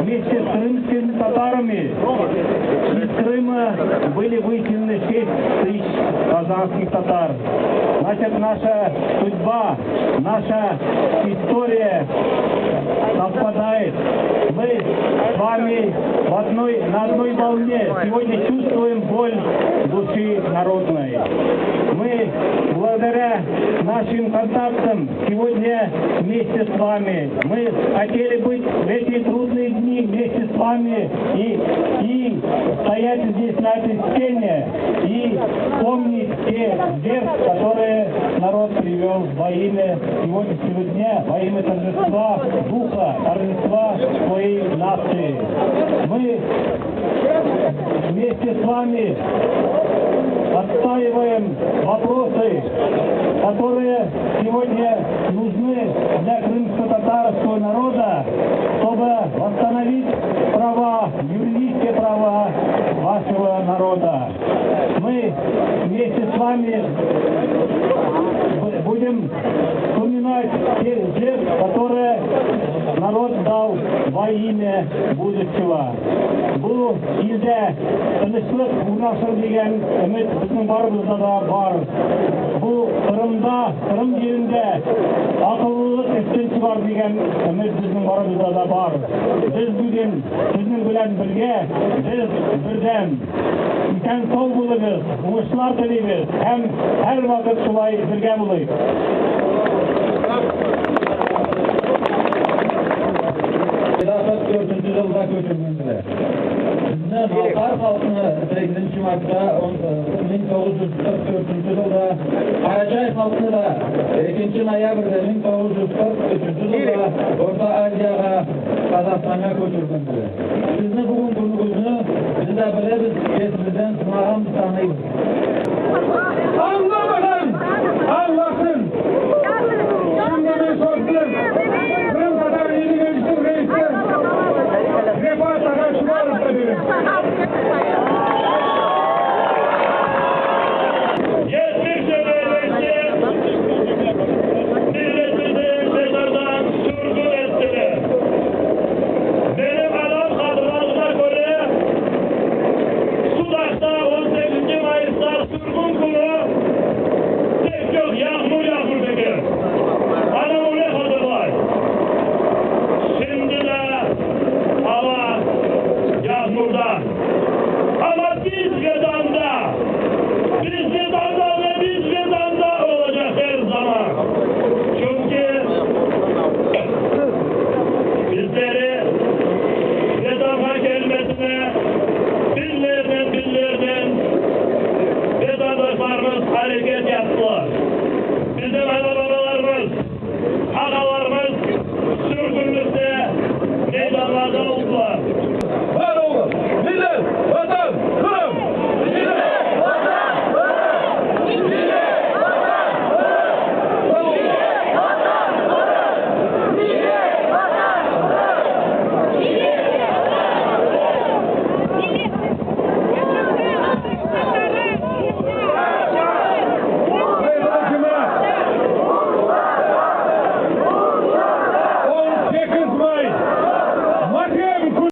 Вместе с крымскими татарами из Крыма были выселены 6 тысяч казанских татар. Значит, наша судьба, наша история совпадает. Мы с вами на одной волне сегодня чувствуем боль души народной. Мы, благодаря нашим контактам, сегодня вместе с вами. Мы хотели быть в эти трудные дни вместе с вами и стоять здесь на этой сцене и помнить те жертв, которые народ привел во имя сегодняшнего дня, во имя торжества духа, торжества своей нации. Мы вместе с вами отстаиваем вопросы, которые сегодня нужны для крымско-татарского народа, чтобы восстановить права, юридические права вашего народа. Мы вместе с вами будем вспоминать те жертв, которые народ дал во имя будущего. Бу илдә тынычлык урнашыр дигән өмет безнең барыбызда да бар. Бу Кырымда, Кырым җирендә акыллылык өстен чыгар дигән өмет безнең барыбызда да бар. Без бүген сезнең белән бергә, без бердәм. Исән сау булыгыз, уңышлар телибез һәм һәрвакыт шулай бергә булыйк. 4. Yılda köçürüldüler. Bizden Balkar halkını 8. Mart'ta 1944. Yılda, Karacay halkını da 2. Noyabr'da 1943. Yılda Orta Asya'ya, Kazakhstan'a köçürüldüler. Sizni bugün gününüzü biz de biliriz, bizden sınağım tanıyız. Allah!